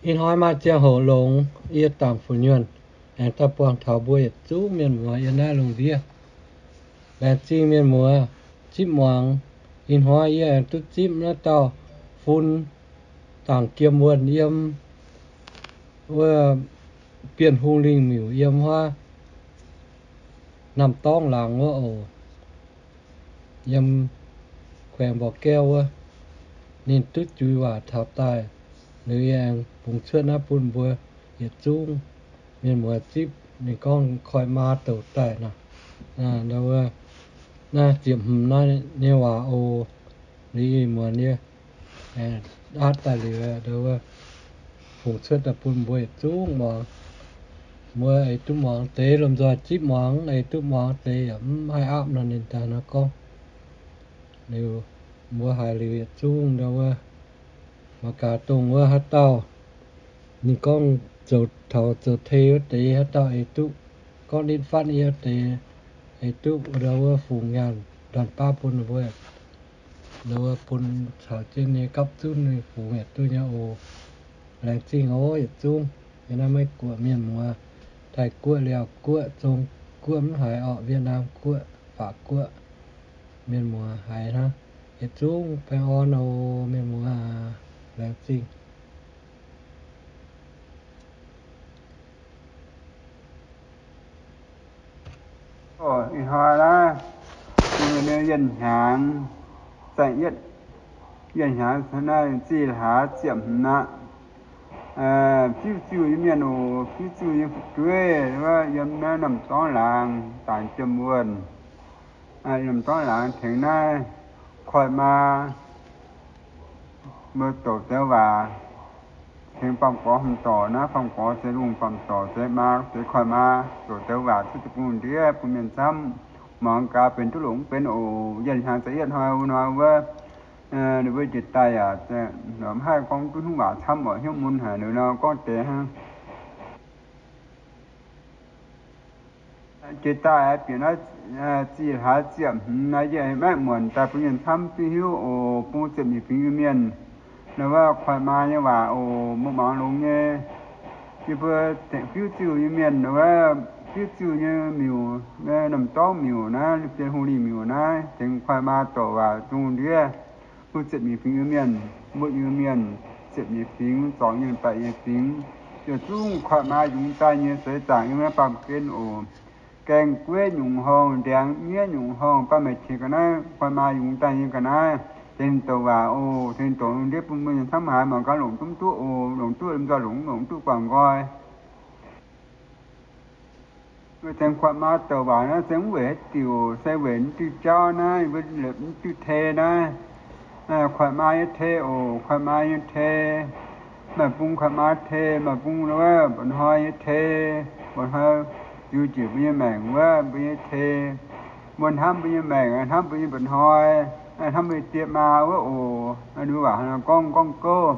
Ih hnoi maaih ziangh hoc longx, yie dangc fu'nyuonh aengx daaih buangh taux mbuo yietc zungv mienh muoz yiem naaiv lungh ndiev. Laengz zingh mienh muoz zipv muangx. Ih hnoi yie aengx duqv zipv naaiv dauh fun dangc jiem wuonh yiem wuov Bienh Hungh Lingh Miuc yiem huaav Namh Dorngx Laangz wuov oc, yiem แขวงบ่อแก้ว wuov. Ninh duqv juix waac taux daaih, liuz yie aengx bungx cuotv naaiv bun mbuo yietc zungv mienh muoz zipv. Ninh gorngv koi maa douc daaih nor, naaiv ziepc hmz naaiv nyei waac oc. Liuz ih muonz yie aatv daaih liuz, bungx cuotv daaih bun mbuo yietc zungv muangx. Mbuo ei duqv muangx deix lomh nzoih zipv muangx, ei duqv muangx deix yaac mv haih aapv nor ninh daaih nor gorngv. Liuz mbuo haiz liuz yietc zungv ndau wuov, mangc gaax dongh wuov haaix dauh ninh gorngv zoux taux zoux tei wuov deix, haaix dauh ei duqv gorngv nitv fatv yie wuov deix, ei duqv ndau wuov fungx nyaanh ndanc baav bun ninh mbuo, ndau wuov bun caux jienv nyei gapv zunv ninh fungx yietc duqv nyei oc. Laengz zingh oc yietc zungv. Yie naaiv Meiv Guoqv mienh muoz, Taiv Guoqv, Liaauc Guoqv, Zong Guoqv mv haiz orqc, Wietc Naam Guoqv, Faac Guoqv, mienh muoz haiz hnangv, yietc zungv baengh orn oc mienh muoz aac. Laengz zingh. Ih hnoi naaiv, yienh hnyangx, zaeng yietv, yienh hnyangx naaiv zih hlaax ziepc hmz aqv. Fiuv-ziuh nyei mienh oc, fiuv-ziuh nyei fu'jueiv, yiem naaiv Namh Dorngx Laangz dangc jiem wuonh. Namh Dorngx Laangz tengx naaiv koiv maa, mbuo douc deix waac, tengx faam-gorx hmz dorc naaiv, faam-gorx zeix lungh, faam-dorc zeix maa, zeix koiv maa, douc deix waac cuotv deix bun ndiev bun mienh camv muangx gaax benx duqv longc mv benx oc. Yienh hnyangx zaeng yietv hnoi wuov hnoi wuov, ninh mbuo jiex daaih yaac mv haih gorngv duqv hnyouv waac camv oc, hnyouv mun haic liuz nor gorngv deix hnangv. Jiex daaih bieqc naaiv zih hlaax ziepc hmz naaiv, yie maiv muonc daaih bun mienh camv duqv hiuv oc. Bun ziepc nyeic fingx nyei mienh, naaiv wuov koiv maa nyei waac oc, mbuo muangx longx nyei. Yie mbuo fiuv-ziuh nyei mienh, naaiv wuov fiuv-ziuh nyei miuc, Namh Dorngx Miuc naaiv, Bienh Hungh Lingh Miuc naaiv, tengx koiv maa douc waac zungv ndiev. Mbuo ziepc nyeic fingx nyei mienh, mbuo Iu-Mienh ziepc nyeic fingx, zorngc nyei, baeqc nyei fingx, yietc zungv koiv maa yungz daaih nyei seix zaangc yiem naaiv baamh gen oc. Gaeng gueiv nyungc horngh, ndiangx nyiev nyungc horngh, baamh mienh qiex ga'naaiv, koiv maa yungz daaih nyei ga'naaiv, tengx douc waac oc, tengx douc lungh ndiev bun mbuo nyei camv haaix mangc gaax longc duqv mv duqv oc. Longc duqv lomh nzoih longc, longc duqv guangc nqoi. Mbuo tengx koiv maa douc waac naaiv se mv weic haaix diuc, se weic mv diuh jauv naaiv, mbuo liepc mv diuh tei naaiv. Koiv maa nyei tei oc, koiv maa nyei tei. Maaih bung koiv maa tei, maaih bung wuov mba'hnoi nyei tei. Mba'hnoi ziux jiex mbuo nyei maengc wuov mbuo nyei tei. Mbuo hnamv mbuo nyei maengc, hnamv mbuo nyei mba'hnoi, hnamv mbuo nyei die maa wuov oc. Ninh waac gorngv gorngv gouv,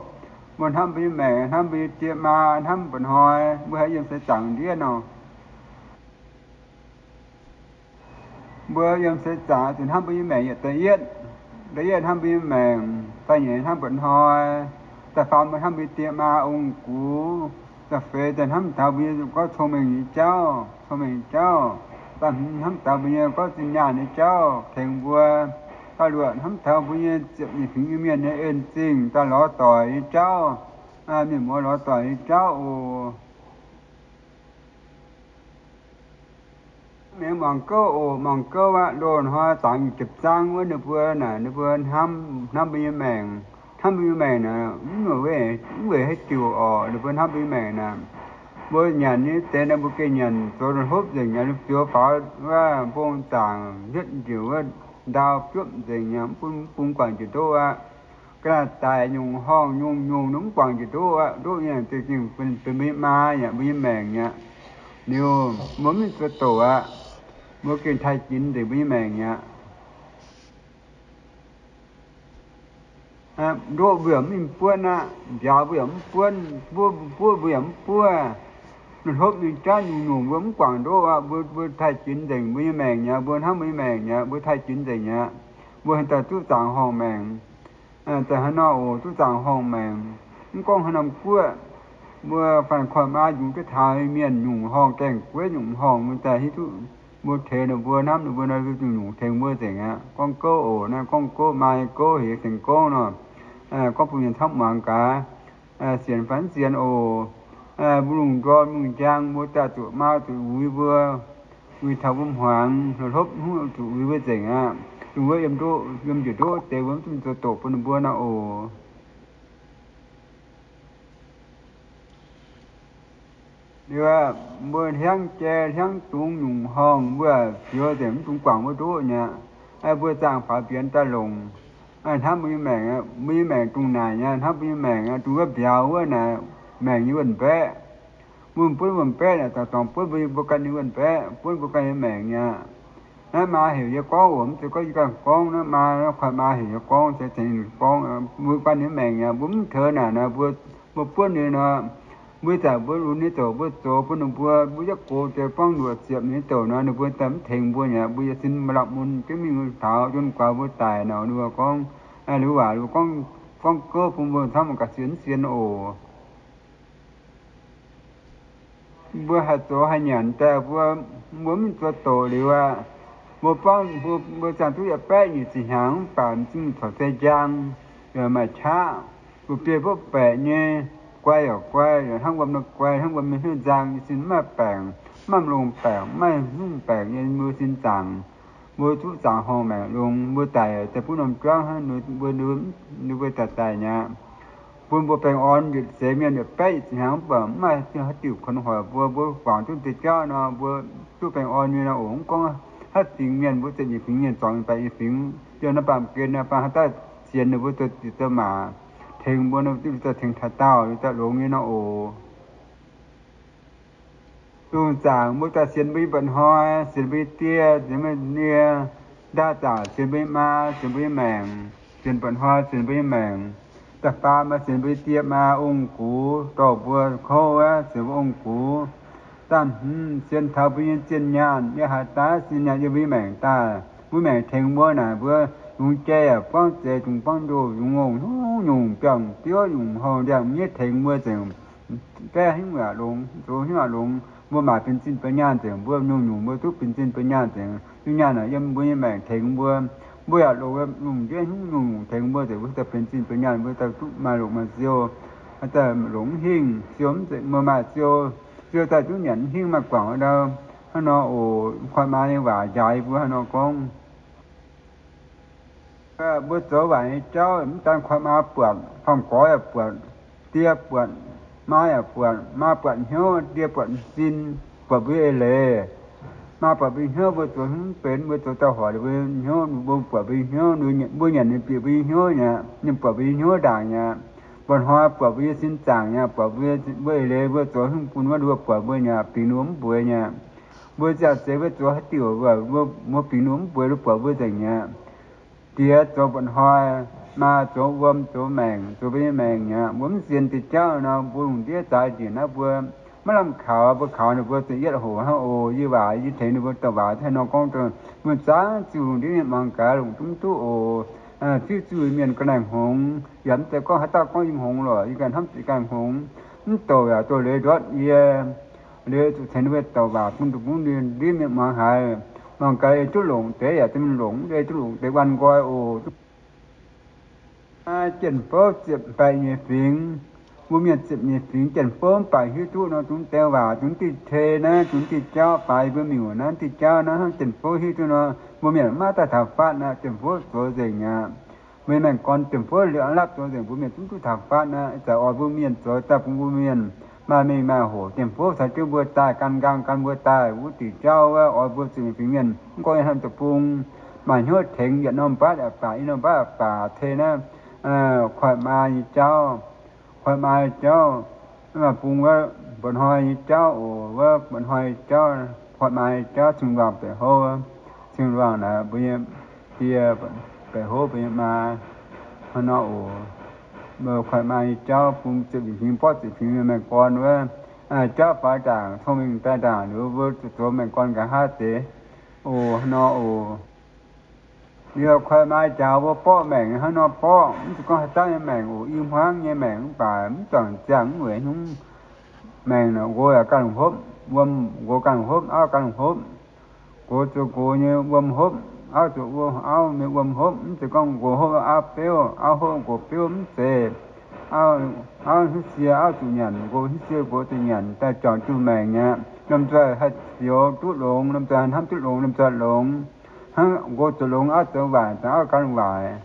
mbuo hnamv mbuo nyei maengc, hnamv mbuo nyei die maa, hnamv mba'hnoi, mbuo haiz yiem seix zaangc ndiev nor. Mbuo yiem seix zaangc zuqc hnamv mbuo nyei maengc yietc da'yietv, da'yietv hnamv mbuo nyei maengc, da'nyeic hnamv mba'hnoi, da'faam mbuo hnamv mbuo nyei die maa ong-gux, da'feix daaih hnamv taux mbuo nyei gorngv cong-mengh nyei jauv, cong-mengh nyei jauv, da'hmz hnamv taux mbuo nyei gorngv zinh nyaanh nyei jauv tengx mbuo, da'luoqc hnamv taux mbuo nyei ziepc nyeic fingx nyei mienh nyei en-zingh daaih lorz doic nyei jauv, mienh muoz lorz doic nyei jauv oc. Mienh muangx gouv oc, muangx gouv aqv. Loz-hnoi zaangc nyic ziepc zaang wuov ninh mbuo naaic, ninh mbuo hnamv, hnamv mbuo nyei maengc, hnamv mbuo nyei maengc naaic, mv weic, mv weic haaix diuc oc, ninh mbuo hnamv mbuo nyei maengc naaic. Mbuo nyanc nyei deix naaic, mbuo gengh nyanc zoux la'hlopv nzengc, nyanc la'biouv faaux wuov mbong zaangc hietv njiec wuov ndau biopv nzengc, mv bun, mv bun guangc njiec ndoqv aqv. Ga'naaiv daic nyungc horngh nyungc nyungc mv guangc njiec ndoqv aqv. Ndoqv nyei za'gengh benx mbuo nyei maa yaac mbuo nyei maengc aqv. Liuz mbuo mv zuov doqc aqv. Mbuo gengh taaih ginx nzengc mbuo nyei maengc aqv. Ndoqv mbuo yaac mv buonv aqv. Mbiauz mbuo yaac mv buonv, buov, buov mbuo yaac mv buov. La'hlopv nyei jauv nyungc-nyungc mbuo mv guangc ndoqv aqv. Mbuo, mbuo taaih ginx nzengc mbuo nyei maengc aqv. Mbuo hnamv mbuo nyei maengc aqv. Mbuo taaih ginx nzengc aqv. Mbuo haaix dauh duqv zaangc horngh maengc, daaih haaix nor oc, duqv zaangc horngh maengc. Mv gorngv haaix norm guoqv, Mbuo fanh koiv maa yungz duqv taux mienh nyungc horngh gaengh gueiv nyungc horngh, mbuo daaih hiuv duqv mbuo tengx ninh mbuo, hnamv ninh mbuo nor, nyungc tengx mbuo nzengc aqv. Gorngv gouv oc, naaiv gorngv gouv, maa nyei gouv heuc tengx gorngv nor, gorngv bun mienh camv muangx gaax. Sienx fai mv sienx oc. Mbuo lungh ndorm lungh njang mbuo daaih zuqc maa zuqc uix mbuo, uix taux mbuo hmuangx, hlopv hnyouv zuqc uix mbuo nzengc aqv. Dongh wuov yiem ndoqv, yiem njiec ndoqv deix wuov mv duqv zoux doqc bun ninh mbuo nor oc. Liuz mbuo hliangv jai hliangv dungz nyungc horngh mbuo zioux nzengc mv dungx guangc wuov ndoqv nyei aqv. Mbuo zaangh faaux mbienx daaih longc, hnamv mbuo nyei maengc, mbuo nyei maengc dongh naaic nyei, hnamv mbuo nyei maengc dongh wuov mbiauz wuov naaic, maengc nyei wuonh mbaeqv. Mbuo buonv wuonh mbaeqv naaic, dorngx dorngx buonv mbuo, mbuo ganh nyei wuonh mbaeqv, buonv mbuo ganh nyei maengc nyei aqv. Naaiv maa heuc yie gorngv oc, mv zeiz gorngv yie ganh gorngv, naaiv maa, naaiv koiv maa heuc yie gorngv, se tengx ninh gorngv, mbuo ganh nyei maengc nyei, mbuo mv teu naaic nor, mbuo, mbuo buonv ninh nor, mbuo zanc mbuo lunx nyei douc mbuo zoux bun ninh mbuo, mbuo yietv gox deix buangv luoqc ziepc nyei douc nor, ninh mbuo daaih mv tengx mbuo nyei aqv. Mbuo yietc sin maaih la'mun jienv mingh taux juon guaax mbuo daic nor, ninh mbuo gorngv, liuz waac ninh mbuo gorngv, gorngv gouv bun mbuo camv ga'sie mv sienx oc. Mbuo haih zoux haih nyanc daaih mbuo, mbuo mv zoux doqc liuz aqv. Mbuo buangv mbuo, mbuo ziangh duqv yietc baeqv nyic ziepc hnyangx mv baac m'zing corc zei njang, yaac maaih qaqv, mbuo biei mbuo baeqc nyei, guai yaac guai, yaac hnangv wuom nor guai, hnangv wuom nyei hnyouv nzang, nyei sin mv maaih baengc, mv maaih longx baengc, mv maaih hnyouv baengc nyei mbuo sin zaangc. Mbuo zuqv zaangc horngh maengc longx, mbuo daic daaih bun norm juangv hnangv, mbuo, mbuo daaih daic nyei aqv. Bun mbuo baengh orn yietc seix mienh yietc baeqv yietc ziepc hnyangx mv baac mv maaih haaix diuc kuonx hoic mbuo. Mbuo guangc duqv deix jauv nor, mbuo duqv baengh orn nyei nor oc. Mv gorngv haaix fingx mienh, mbuo ziepc nyeic fingx mienh, zorc nyei baeqc nyei fingx, yiem naaiv baamh gen naaiv baac haaix dauh sienx ninh mbuo zoux ziex zoux maac, tengx mbuo nor, duqv zoux tengx taux daauh, liuz daaih longx nyei nor oc. Lungh zaangc mbuo daaih sienx mbuo nyei mba'hnoi, sienx mbuo nyei die, sienx mbuo nyei nie, ndau zaangc sienx mbuo nyei maa, sienx mbuo nyei maengc, sienx mba'hnoi sienx mbuo nyei maengc. Da'faam maaih sienx mbuo nyei die maa, ong-gux dorh mbuo kouv wuov, sienx mbuo ong-gux. Da'hmz sienx taux mbuo nyei zienh nyaanh, yiem haaix daaih zienh nyaanh yiem mbuo nyei maengc daaih, mbuo maengc tengx mbuo naaic, mbuo yungz jai yaac buangv zeix, dungz buangv ndoh, yungz ngongh nyungc, biangh biouv nyungc, horngh ndiangx-miev tengx mbuo nzengc. Gaeqv hingv yaac longx, zoux hingv yaac longx, mbuo maaic benx zinh benx nyaanh nzengc, mbuo nyungc-nyungc mbuo duqv benx zinh benx nyaanh nzengc. Zinh nyaanh naaic yiem mbuo nyei maengc tengx mbuo, mbuo yaac longc lungh ndiev hingv nyungc-nyungc tengx mbuo nzengc, mbuo daaih benx zinh benx nyaanh, mbuo daaih duqv maaih longc maaih siou, daaih longc mv hingh, siou mv zeiz, mbuo maaih siou, siou daaih duqv nyanc mv hingh maaih guangc wuov ndau. Hnangv nor oc, koiv maa nyei waac njaaux yie mbuo hnangv nor gorngv. Mbuo zoux waac nyei jauv mv daan koiv maa buatc, faam-gorx yaac buatc, die buatc, maa yaac buatc. Maa buatc hnyouv, die buatc sin, buatc mbuo eix leiz. Maa buatc mbuo hnyouv, mbuo zoux hnyouv mv benx, mbuo zoux daaih hoic mbuo hnyouv, mbuo buatc mbuo hnyouv, mbuo nyanc ninh bieqc mbuo hnyouv nyei, ninh buatc mbuo hnyouv ndaangc nyei. Mba'hnoi buatc mbuo nyei sin zaangc nyei, buatc mbuo, mbuo eix leiz, mbuo zoux hnyouv bun wuov, ninh mbuo buatc mbuo nyei, bingx ninh mbuo mv mbuox nyei. Mbuo ziangh zeix mbuo zoux haaix diuc, mbuo, mbuo bingx ninh mbuo mv mbuox, ninh buatc mbuo nzengc nyei. Die zoux mba'hnoi, maa zoux wuom, zoux maengc, zoux mbuo nyei maengc nyei. Mbuo mv sienx deix jauv nor, mbuo lungh ndiev zaaix njiec naaiv mbuo maiv lamh kaux, mbuo kaux ninh mbuo za'yietv hoc hnangv oc. Yie waac yie tengx ninh mbuo douc waac haaix nor gorngv, mbuo zaangc ziuh lungh ndiev mienh muangx gaax, longc duqv mv duqv oc. Ziuh ziuh mienh ga'naaiv hngongx, yaac mv zeiz gorngv haaix dauh gorngv yie hngongx lorqc, yie ganh hnamv ziex ganh hngongx. Mv douc yaac douc leiz ndortv yie, leiz zuqc tengx ninh mbuo douc waac bun dongh bungv ndiev mienh muangx haiz. Mangc gaax ei duqv longc deix yaac deix mienh longc, ei duqv longc deix wan nqoi oc. Jien-fouv ziepc baeqc nyeic fingx, mbuo mienh ziepc nyeic fingx, jien-fouv mv baac hiuv duqv nor, zungv deix waac, zungv diuh tei naaiv, zungv diuh jauv faix mbuo miuc naaiv, diuh jauv naaiv hnangv jien-fouv hiuv duqv nor, mbuo mienh maiv daaih taux fatv naaiv, jien-fouv zoux nzengc aqv. Mbuo maengx gorn jien-fouv liuz a'lapv zoux nzengc, mbuo mienh zungv duqv taux fatv naaiv. Ih zanc oix mbuo mienh zoux daaih bun mbuo mienh maaih mengh maaih hoc, jien-fouv caux jienv mbuo daaih gan nqaang gan mbuo daaih wuov diuc jauv wuov, oix mbuo zuqc fingx mienh mv gorngv yiem haaix deic-bung maaih hnyouv tengx yietc norm mbatv yaac baac, i norm mbatv yaac baac tei naaiv koiv maa nyei jauv, koiv maa nyei jauv, mv baac bung wuov mba'hnoi nyei jauv oc, wuov mba'hnoi nyei jauv, koiv maa nyei jauv, cing-nduangh baeqc houv, cing-nduangh naaic mbuo nyei die, baeqc houv mbuo nyei maa, hnangv nor oc. Mbuo koiv maa nyei jauv bun ziepc nyeic fingx, borqv ziepc fingx maengx gorn wuov, jauv faaux ndaangc, cong-mengh daaih ndaangc, liuz mbuo zuqc zoux maengx gorn nqa'haav deix oc, hnangv nor oc. Liuz koiv maa njaaux mbuo borqv maengc hnangv nor borqv, mv zuqc gorngv haaix dauh nyei maengc oc, i hmuangv nyei maengc mv baac mv juangc ziangh mv weic hnyouv, Maengc nor, nqox yaac ganh hopv, wuom, nqox ganh hopv, auv ganh hopv. Nqox zoux nqox nyei wuom hopv, auv zoux auv nyei wuom hopv. Mv zeiz gorngv nqox hopv auv beuv, auv hopv nqox beuv, mv zeiz. Auv, auv hiuv sie auv zuqc nyanc, nqox hiuv sie nqox zuqc nyanc, daaih juangc duqv maengc aqv. Lomh nzoih haih zioux duqv longx, lomh nzoih haih hnamv duqv longx, lomh nzoih longx. Hnangv nqox zoux longx auv zoux waaic, auv ganh waaic.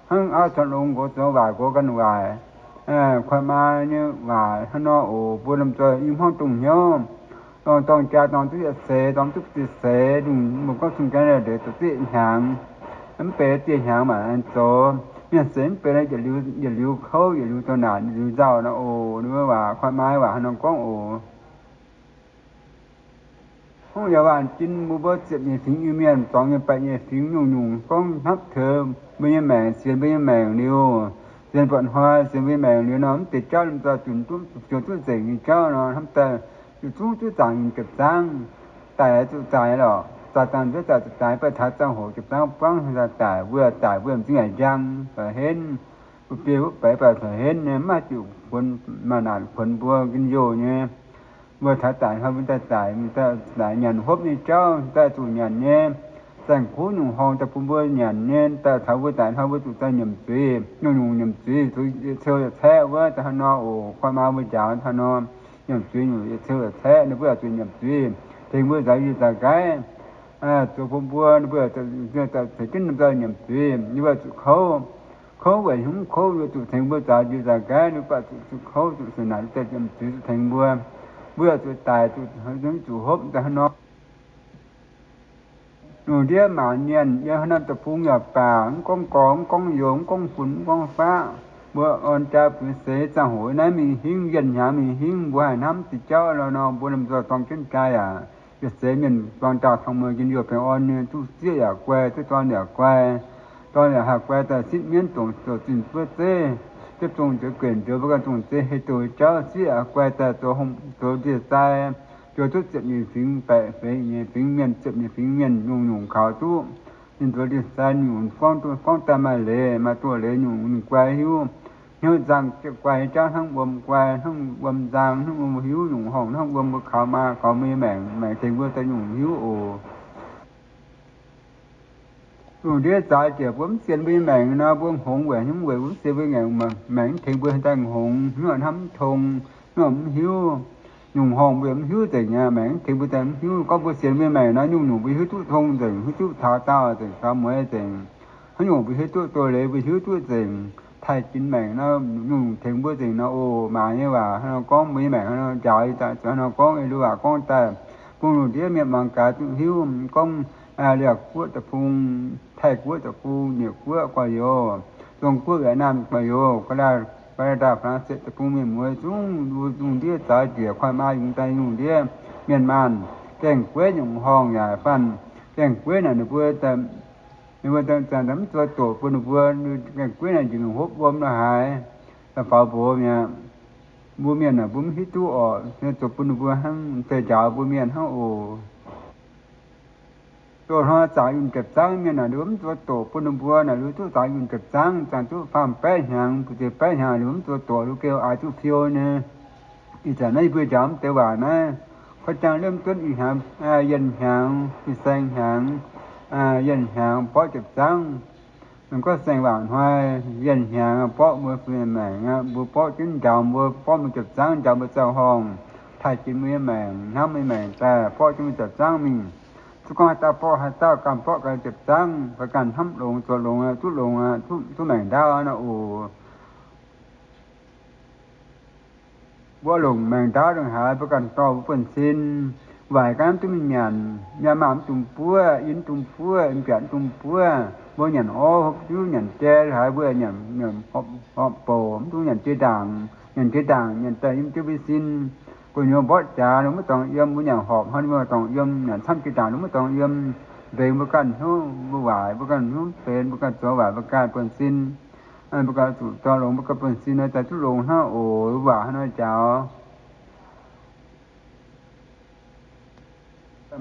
Hnangv auv zoux longx nqox zoux waaic, nqox ganh waaic. Koiv-maa nyei waac hnangv nor oc. Mbuo lomh nzoih i hmuangv dongh hnyouv, dorng, dorng jaa dorng duqv yietc seix, dorng duqv ziex seix, lungh mbuo gorngv zungh jaa ndeic zoux zieqv hnyangx, mv benx zieqv hnyangx maac aengx zoux. Mienh seix mv benx yietc liuz, yietc liuz kouv, yietc liuz doh naanc, yietc liuz nzauh nor oc. Ninh mbuo waac, koiv-maa waac hnangv nor gorngv oc. Hnangv yaac waanc jin mbuo, mbuo ziepc nyeic fingx Iu-Mienh, zuangx nyei baeqc nyeic fingx nyungc-nyungc gorngv hnamv taux mbuo nyei maengc, sienx mbuo nyei maengc liuz, sienx buatc hnoi sienx mbuo nyei maengc liuz nor, mv deix jauv lomh nzoih zunc duqv, zunc duqv nzengc nyei jauv nor, hnamv daaih zuqc zungv duqv zaangc nyungc jiepc zaangv. Daic zuqc zaaix lorqc, zaaix dangh nzueiv zaaix zuqc zaaix, baac taux ziangh hoc jiepc zaangv buangv daaih daic, mbuo daic mbuo m'zing yaac njang, fa'henv. Mbuo biei wuov beiz baac fa'henv nyei, mv maaih diuc kuonx, maaih naanc kuonx mbuo njien-youh nyei. Mbuo taux daic hnoi mbuo daaih daic, daaih nyanc hopv nyei jauv daaih zuqc nyanc nyei. Saeng-kuv nyungc horngh daaih bun mbuo nyanc nyei, daaih taux mbuo daic hnoi mbuo zuqc daaih nyiemc zuiz, nyungc-nyungc nyiemc zuiz, zuqc yietc ceu yietc caeqv wuov, daaih hnangv nor oc. Koiv-maa mbuo njaaux hnangv nor, nyiemc zuiz nyungc yietc ceu yietc caeqv, ninh mbuo yaac zuqc nyiemc zuiz tengx mbuo nzaaux yie nzaaux nqaiv, zoux bun mbuo, ninh mbuo ceix jienv ninh mbuo nyiemc zuiz, ninh mbuo zuqc kouv. Kouv weic hnyouv kouv, ninh mbuo zuqc tengx mbuo nzaaux yie nzaaux nqaiv, ninh mbuo baac zuqc kouv, zuqc suonc naanc, zuqc nyiemc zuiz, zuqc tengx mbuo. Mbuo yaac zuqc daic, zuqc, zuqc hopv daaih hnangv nor. Lungh ndiev maanc mienh yiem haaix norm deic-bung yaac baac, mv gorngv gorx, mv gorngv youz, mv gorngv funx, mv gorngv faqv, mbuo orn jaa buix seix, ziangh hoc naaiv mingh hingv, yienh hnyangx mingh hingv, mbuo haih hnamv diuh jauv nor, mbuo lomh nzoih dorng jienv jaa yaac yietc seix mienh dorng dauh tong mueiz njien-youh baengh orn nyei, duqv zieqv yaac guai, duqv dorn yaac guai. Dorn yaac haih guai daaih sipv mienv dongc zoux zinh buov zeiv, ziepc zungh njoux guenc njoux mbuo ganh dongh zeiv hei douh jauv, zieqv yaac guai daaih zoux hungh zoux ndie-sai, njoux duqv ziepc nyeic fingx baeqc fingx nyeic fingx mienh, ziepc nyeic fingx mienh nyungc-nyungc kaux duqv. Ninh njoux ndie-sai nyungc gorngv duqv, gorngv daaih maaih leiz, maaih doz-leiz nyungc ninh guai hiuv. Hnyouv nzang guai jauv hnangv wuom guai, hnangv wuom nzang, hnangv wuom hiuv nyungc horngh, hnangv wuom mbuo kaux maa kaux mbuo nyei maengc, maengc tengx mbuo daaih nyungc hiuv oc. Lungh ndiev zaaix jiex mbuo mv sienx mbuo nyei maengc nor, mbuo hngongx weic hnyouv weic mv sienx mbuo nyei maengc, maengc mv tengx mbuo daaih hngongx, hnyouv hnamv mv tong, hnyouv mv hiuv. Nyungc horngh mbuo mv hiuv nzengc aqv, maengc mv tengx mbuo daaih mv hiuv. Gorngv mbuo sienx mbuo nyei maengc nor, nyungc-nyungc mbuo hiuv duqv tong nzengc, hiuv duqv taux daauh nzengc, taux mueiz nzengc. Haaix nyungc mbuo hiuv duqv doz-leiz, mbuo hiuv duqv nzengc. Taaih jiex maengc nor, nyungc-nyungc tengx mbuo nzengc nor oc. Maaih nyei waac hnangv nor gorngv, mbuo nyei maengc hnangv nor njaaux, ih zanc zuqc hnangv nor gorngv, ih lu waac gorngv daaih, bun lungh ndiev mienh muangx gaax duqv hiuv. Gorngv Liaauc Guoqv deic-bung, Taiv Guoqv deic-bung, Nyeic Guoqv gorx-youz, Zong Guoqv, Việt Nam gorx-youz, Canada, France deic-bung mienh mueiz zungv, lungh ndiev zaaix jiex, koiv-maa yungz daaih lungh ndiev mienh maanh, gaengh gueiv nyungc horngh yaac faanh, gaengh gueiv naaic ninh mbuo, ninh mbuo zanc mv zuov doqc bun ninh mbuo, gaengh gueiv naaic njiec mingh hopv wuom lo haaix, daaih faaux mbox mi'aqv. Mbuo mienh naaic mbuo mv hiuv duqv orqc, zoux bun ninh mbuo hnangv, zeiz njaaux mbuo mienh hnangv oc. Doh hnoi zaangc yunh jiepc zaangv mienh naaic, ninh mbuo mv zuov doqc bun ninh mbuo naaic, ninh mbuo duqv zaangc yunh jiepc zaangv, zaangc duqv faam baeqv hnyangx, buo deix baeqv hnyangx, ninh mbuo mv zuov doqc, ninh mbuo gengh oix duqv piou nyei. Ih zanc naaiv yie mbuo njaaux mv deix waac naaiv, koi jang liemh duonv ih hnyangx, yienh hnyangx, fin-saeng hnyangx, yienh hnyangx borqv jiepc zaangv. Gorngv saeng-waangc hnoi, yienh hnyangx borqv mbuo maengc aqv, mbuo borqv jienv njaaux mbuo, borqv mbuo jiepc zaangv, njaaux mbuo zaux horngh, taaih jiex mbuo nyei maengc, hnamv mbuo nyei maengc daaih, borqv jienv mbuo jiepc zaangv mingh. Zuqc gorngv haaix dauh borqv haaix dauh, ganh borqv ganh jiepc zaangv, fai ganh hnamv longx, zoux longx, duqv longx, duqv maengc ndaauv nor oc. Mbuo longc maengc ndaauv ndongc haaix, mbuo ganh dorh mbuo buonv-sin. Waaic ganh mv duqv mingh nyanc, yaac maah mv dungx buov, in mv dungx buov, in biatc mv dungx buov. Mbuo nyanc orv hopv juv, nyanc jai haaix, mbuo nyanc horpc bouc, mv dungx nyanc jiex ndaangc. Nyanc jiex ndaangc nyanc daaih yiem jienv mbuo sin. Gu'nyuoz mborqv jaax ninh mbuo dorngx yiem, mbuo nyanc horpc hnoi ninh mbuo dorngx yiem, nyanc camv jiex ndaangc ninh mbuo dorngx yiem. Nzengc mbuo ganh hnyouv mbuo waaic, mbuo ganh hnyouv benx, mbuo ganh zoux waaic, mbuo ganh buonv-sin. Mbuo ganh zuqc dorh longx mbuo ganh buonv-sin nor, daaih duqv longx hnangv oc. Waac hnangv nor njaaux.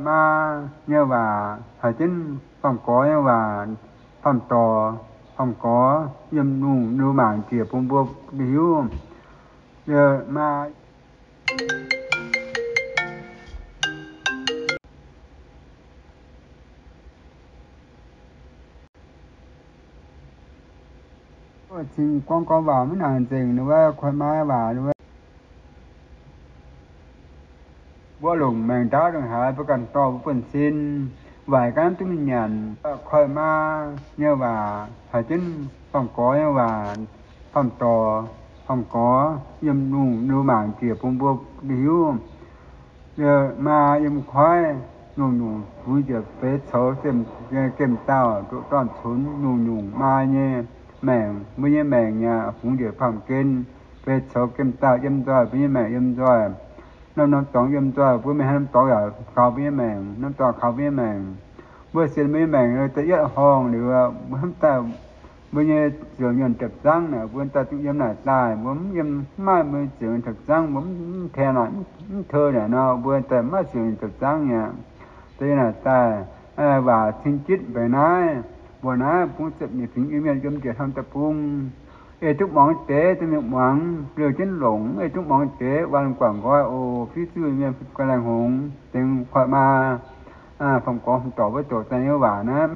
Maa nyei waac haiz jienv faam-gorx nyei waac, faam-dorc, faam-gorx yiem lungh lu mangc jiex bun mbuo hiuv. Maa Cingx gorngv gorngv waac maiv nangc nzengc, ninh wuov koiv-maa waac ninh wuov. Mbuo longc maengc ndaauv ndongc haaix mbuo ganh dorh mbuo buonv-sin, waaic ganh duqv mingh nyanc. Koiv-maa nyei waac caux jienv faam-gorx nyei waac, faam-dorc, faam-gorx yiem lungh ndiev mangc jiex bun mbuo hiuv. Maa yiem koiv nyungc-nyungc fungx njiec feix coux gemh dauh ndoqc dorn-cunx, nyungc-nyungc maa nyei maengc, mbuo nyei maengc yaac fungx njiec baamh gen, feix coux gemh dauh yiem nzoih, mbuo nyei maengc yiem nzoih. Norm-norm dorngx yiem nzoih, mbuo mingh haaix norm dorngx yaac kaux mbuo nyei maengc, norm dorngx kaux mbuo nyei maengc. Mbuo sienx mbuo nyei maengc da'yietv horngh liuz, mbuo hnamv daaih mbuo nyei ziouc nyuonh japc zangv naaic, mbuo daaih duqv yiem naaic daaih, mbuo mv yiem, mv maaih mbuo nyei ziouc nyuonh japc zangv, mbuo mv, mv teu naaic, mv teu naaic nor, mbuo daaih mv maaih ziouc nyuonh japc zangv mi'aqv. Da'yietv naaic daaih, waac cing jitv mbaengx naaiv, mbuox naaiv bungx ziepc nyeic fingx Iu-Mienh yiem njiec hnomv deic-bung. Ei duqv muangx deix, da'mingh muangx liouh jienv longc. Ei duqv muangx deix, waan guangc nqoi oc. Fiuv zuqc mienh ga'naaiv hngongx dengx koiv-maa, faam-gorx faam-dorc wuov douc daaih nyei waac naaiv.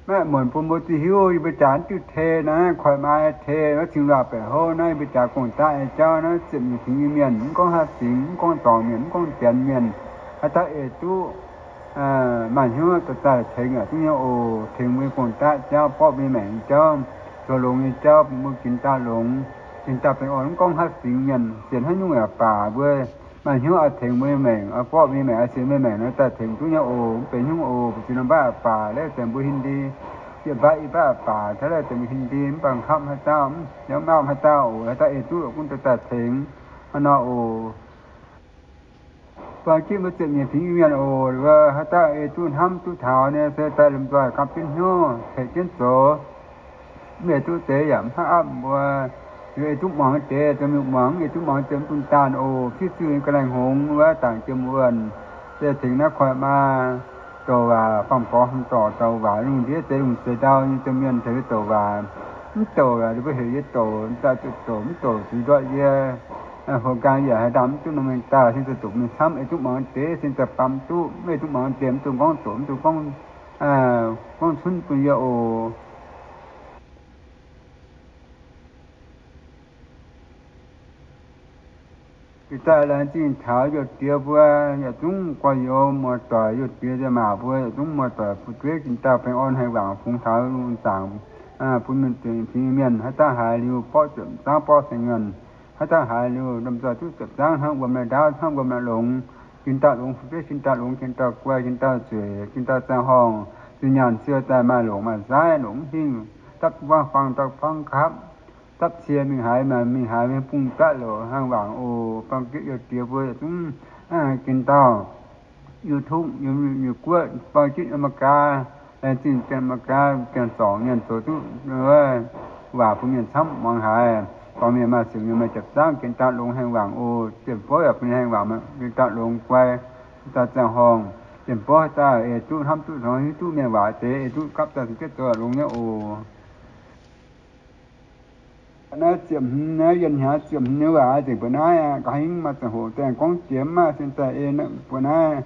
Maiv muonc bun mbuo duqv hiuv, yie mbuo jaax mv diuh tei naaiv, koiv-maa tei naaiv, cing-laatc baeqc houv naaiv, yie mbuo jaax gong-daqv nyei jauv naaiv, ziepc nyeic fingx nyei mienh, mv gorngv haaix fingx, mv gorngv dorngc mienh, mv gorngv janx mienh, haaix dauh ei duqv maaih hnyouv daaih tengx yaac duqv nyei oc. Tengx mbuo nyei gong-daqv jauv, borqv mbuo nyei maengc nyei jauv, zoux longx nyei jauv, bun mbuo ginx daaih longx, ginx daaih baengh orn. Mv gorngv haaix fingx mienh, sienx haaix nyungc yaac baac, mbuo maaih hnyouv oix tengx mbuo nyei maengc, oix borqv mbuo nyei maengc, oix sienx mbuo nyei maengc nor, daaih tengx duqv nyei oc. Mv benx hnyouv oc. Mbu'ziex norm mbaatv aqc baac, laeh deix mbuo hin ndie, yietc mbaatv i mbaatv aqc baac, taux laeh deix mbuo hin ndie, mv baac nqapv haaix dauh, mv, mv nqapv haaix dauh oc. Haaix dauh ei duqv, gunv daaih daaih tengx. Hnangv nor oc. Buang jienv mbuo ziepc nyeic fingx Iu-Mienh oc. Haaix dauh ei duqv hnamv duqv taux nyei se daaih lomh nzoih gapv jienv hnyouv, tengx jienv zoux, mv ei duqv deix yaac mv haih apv mbuo. Liuz ei duqv muangx deix, dongh mingh muangx. Ei duqv muangx deix mv dunh daanh oc. Fiuv zuqc ga'naaiv hngongx wuov, dangc jiem wuonh, se tengx naaiv koiv-maa douc waac, faam-gorx faam-dorc douc waac, lungh ndiev zeix lungh zeix ndau nyei domh mienh tengx douc waac. Mv douc yaac mbuo heuc yie douc, daaih zuqc douc, mv douc zuqc ndortv yie. Hoqc nqaang yaac haaix ndaam mv duqv norm mengh dauh, cingx daaih doqc mingh camv. Ei duqv muangx deix cingx daaih baamz duqv, mv ei duqv muangx deix mv dungx gorngv doqc, mv dungx gorngv, gorngv cunv bun yie oc. Ih daaih laengz zingh taux youh diex mbuo yietc zungv gorx-youz muoz-doic, youh diex diex maac mbuo yietc zungv muoz-doic fu'jueiv, ginx dauh baengh orn hengx waangc fungx taux lungh zaangc bun mienh, fingx mienh. Haaix dauh haaix liuz borqv ziepc zangv borqv saeng-yuonh, haaix dauh haaix liuz lomh nzoih duqv ziepc zangv hnangv wuom naaiv ndaauv, hnangv wuom naaiv longx, ginx dauh longx fu'jueiv, ginx dauh longx, ginx dauh guai, ginx dauh zueiz, ginx dauh ziangh horngh, zuqc nyanc siou daaih maaih longc maaih zaiv, longc mv hingh, dapv buangv fangx, dapv buangv kapv, dapv cie mingh haaix maaih mingh haaix, mingh bungx daaih loc hengx waangc oc. Bangh jieqv youh diex mbuo yietc zungv ginx dauh YouTube, Nyeic Guoqv, bangh jieqv America, laengz zingh Janx-America, Janx-zorngc, mienh zoux duqv waac bun mienh camv muangx haic. Gorngv mienh maaih sienx mienh maaih japc zaangv, ginx dauh longx hengx waangc oc. Dienh bov yaac bun hengx waangc, ginx dauh longx guai, ginx dauh ziangh horngh. Dienh bov haaix dauh ei duqv hnamv duqv tongx hiuv duqv mienh waac deix, ei duqv gapv daaih cingx jienv zoux longx nyei oc. Naaiv ziepc hmz, naaiv yienh hnyangx ziepc hmz nyei waac nzengc mbuo naaiv aqv. Nqa'haav hingv maaih ziangh hoc daaih gorngv jiex mv maaih sin daaih ei mbuo naaiv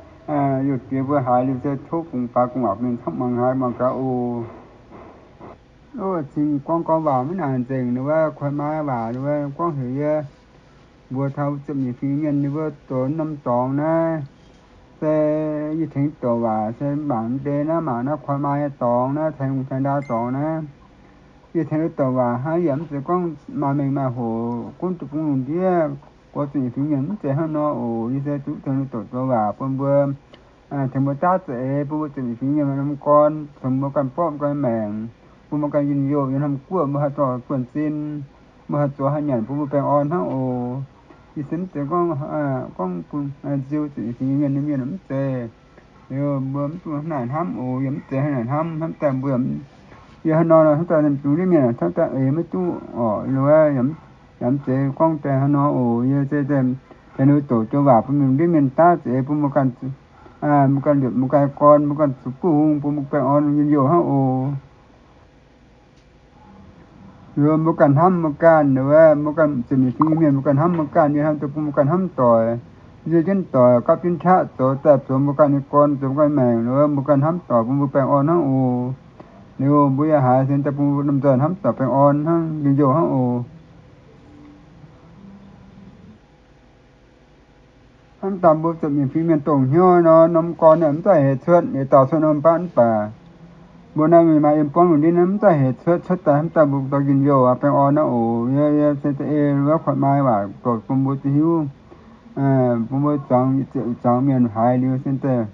youh diex mbuo haiz liuz se tov bungx faaux gu'nguaaic mienh camv muangx haiz muangx gaax oc. Cingx gorngv gorngv waac maiv nangc nzengc, ninh wuov koiv-maa waac ninh wuov gorngv heuc yie mbuox taux ziepc nyeic fingx mienh ninh mbuo doqc norm dorngx naaiv. Se yie tengx douc waac se mangc ndei naaiv, mangc naaiv koiv-maa nyei dorngx naaiv, tengx tengx ndau dorngx naaiv. Yie tengx douc waac hnangv, yie mv zeiz gorngv maaih mengh maaih hoc gunv duqv bungx lungh ndiev, gorx ziepc nyeic fingx mienh mv zeiz hnangv nor oc. Yie se duqv tengx douc douc waac bun mbuo, tengx mbuo daav za'eix, bun mbuo ziepc nyeic fingx mienh maaih norm gorn, tengx mbuo ganh borqv mbuo ganh maengc, bun mbuo ganh njien-youh yiem norm guoqv, mbuo haih dorh buonv-sin, mbuo haih zoux haih nyanc bun mbuo baengh orn hnangv oc. Yie se mv zeiz gorngv, gorngv bun nziu ziepc nyeic fingx mienh, mienh mv zeiz. Liuz mbuo mv duqv hnangv naaic hnamv oc. Yie mv zeiz hnangv naaic hnamv, hnamv daaih mbuo, yie hnangv nor, hnamv daaih ninh dungx ndiev mienh hnamv daaih eix maiv duqv oc. Yaac mv zeiz gorngv daaih hnangv nor oc. Yie se daaih tengx ninh doqc joux waac bun ninh ndiev mienh daav za'eix, bun mbuo ganh, mbuo ganh liepc mbuo ganh gorn, mbuo ganh zuqc buov hung, bun mbuo baengh orn njien-youh hnangv oc. Liuz mbuo ganh hnamv mbuo ganh, mbuo ganh ziepc nyeic fingx mienh, mbuo ganh hnamv mbuo ganh, yie hnamv daaih bun mbuo ganh hnamv doic, nzie jienv doic, gapv jienv qaqv zoux daaih, zoux mbuo ganh nyei gorn, zoux mbuo ganh maengc, liuz mbuo ganh hnamv doic bun mbuo baengh orn hnangv oc. Liuz mbuo yaac haiz se daaih bun mbuo lomh nzoih hnamv doic baengh orn hnangv njien-youh hnangv oc. Hnamv daaih mbuo zuqc mienh fingx mienh dongh hnyouv nor, norm gorn naaiv mv zaih hec cuotv, yietc dauh cuotv norm baav mv baac. Mbuo naaiv mingh maaih yiem buangv lungh ndiev naaiv mv zaih hec cuotv, cuotv daaih hnamv daaih mbuo dorh njien-youh baengh orn hnangv oc. Yie, yie se da'ei wuov kuotv maa waac doqc bun mbuo duqv hiuv, bun mbuo zuangx, zuangx mienh haiz liuz se daaih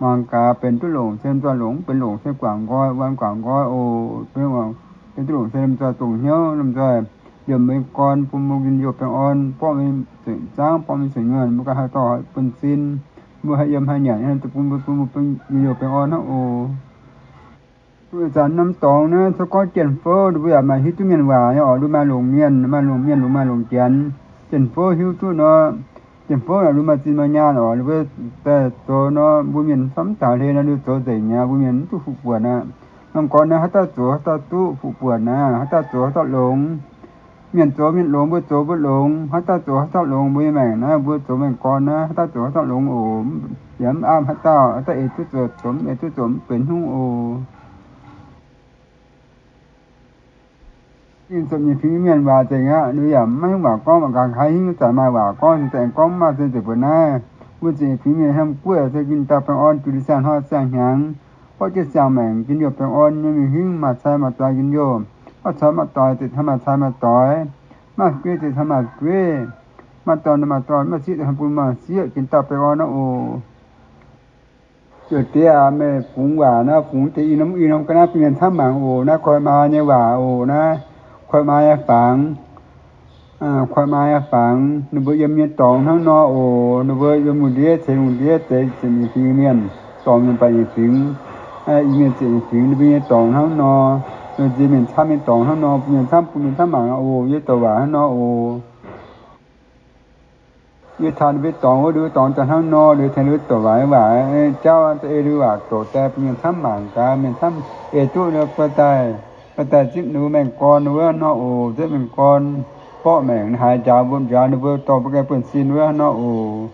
mangc gaax benx duqv longc se mv zuqc longc, mv benx longc se guangc nqoi, wuom guangc nqoi oc. Benx duqv longc se lomh nzoih dongh hnyouv, lomh nzoih liemh mbuo nyei gorn bun mbuo njien-youh baengh orn, borqv mingh zuqc zaangv, borqv mingh zuqc nyuonh, mbuo ganh haih dorh buonv-sin, mbuo haih yiem haih nyanc, bun mbuo, bun mbuo njien-youh baengh orn hnangv oc. Duqv zanc norm dorngx naaiv se gorngv jien-fouv, ninh mbuo yaac maaih hiuv duqv mienh waac nyei oc. Ninh maaih longc mienh, maaih longc mienh, maaih longc janx. Jien-fouv hiuv duqv nor, jien-fouv naaic ninh maaih zinh maaih nyaanh oc. Ninh mbuo daaih zoux nor, mbuo mienh camv taux hlen nor, ninh zoux nzengc aqv, mbuo mienh mv duqv fuqv buonc aqv. Norm gorn naaiv haaix dauh zoux haaix dauh duqv fuqv buonc aqv, haaix dauh zoux haaix dauh longx. Mienh zoux mienh longx, mbuo zoux mbuo longx, haaix dauh zoux haaix dauh longx. Mbuo nyei maengc naaiv, mbuo zoux maengh gorn naaiv, haaix dauh zoux haaix dauh longx oc. Yaac mv aapv haaix dauh, haaix dauh eix duqv zoux, zoux mv eix duqv zoux mv benx hnyouv oc. Ninh ziepc nyeic fingx mienh waac nzengc aqv, ninh yaac maiv waac gorngv, mangc gaax haaix hingv zanc maaih waac gorngv, ninh daaih aengx gorngv mv maaih se nzengc mbuo naaiv. Mbuo ziepc nyeic fingx mienh hnyouv guoqv se gin dauh baengh orn, juix siang-hnoi siang-hnyangx, borqv jienv siang-maengc, njien-youh baengh orn nyei mingh hingv maaih cai maaih doix njien-youh, maaih cai maaih doix ziouc hnangv maaih cai maaih doix, maaih gueiv ziouc hnangv maaih gueiv, maaih dorn maaih dorn, maaih sieqv ziouc hnangv bun maaih sieqv, gin dauh baengh orn aqv oc. Ziouc diex aac, meih bungx waac naaiv, bungx deix i norm i norm ga'naaiv bun mienh camv mangc oc. Naaiv kuaix maa nyei waac oc. Naaiv kuaix maa nyei fangx, kuaix maa nyei fangx, ninh mbuo yiem nyei dorngx hnangv nor oc. Ninh mbuo yiem lungh ndiev, ceix lungh ndiev, ceix ziepc nyeic fingx mienh, dorngx mienh baeqc nyeic fingx, i mienh ziepc nyeic fingx, ninh mbuo nyei dorngx hnangv nor. Nziex mienh camv nyei dorngx hnangv nor, bun mienh camv, bun mienh camv mangc oc. Yie douc waac hnangv nor oc. Yie taux ninh mbuo dorngx wuov, ninh mbuo dorngx daaih hnangv nor, liuz tengx ninh mbuo douc waac nyei waac jauv, da'ei ninh mbuo waac doqc daaih bun mienh camv mangc gaax, mienh camv eix duqv ninh mbuo daaih, daaih zipv ninh mbuo maengh gorn wuov nor oc. Zipv maengh gorn, borqv maengc haaix njaaux mbuo, njaaux ninh mbuo dorh mbuo ganh buonv-sin wuov nor oc.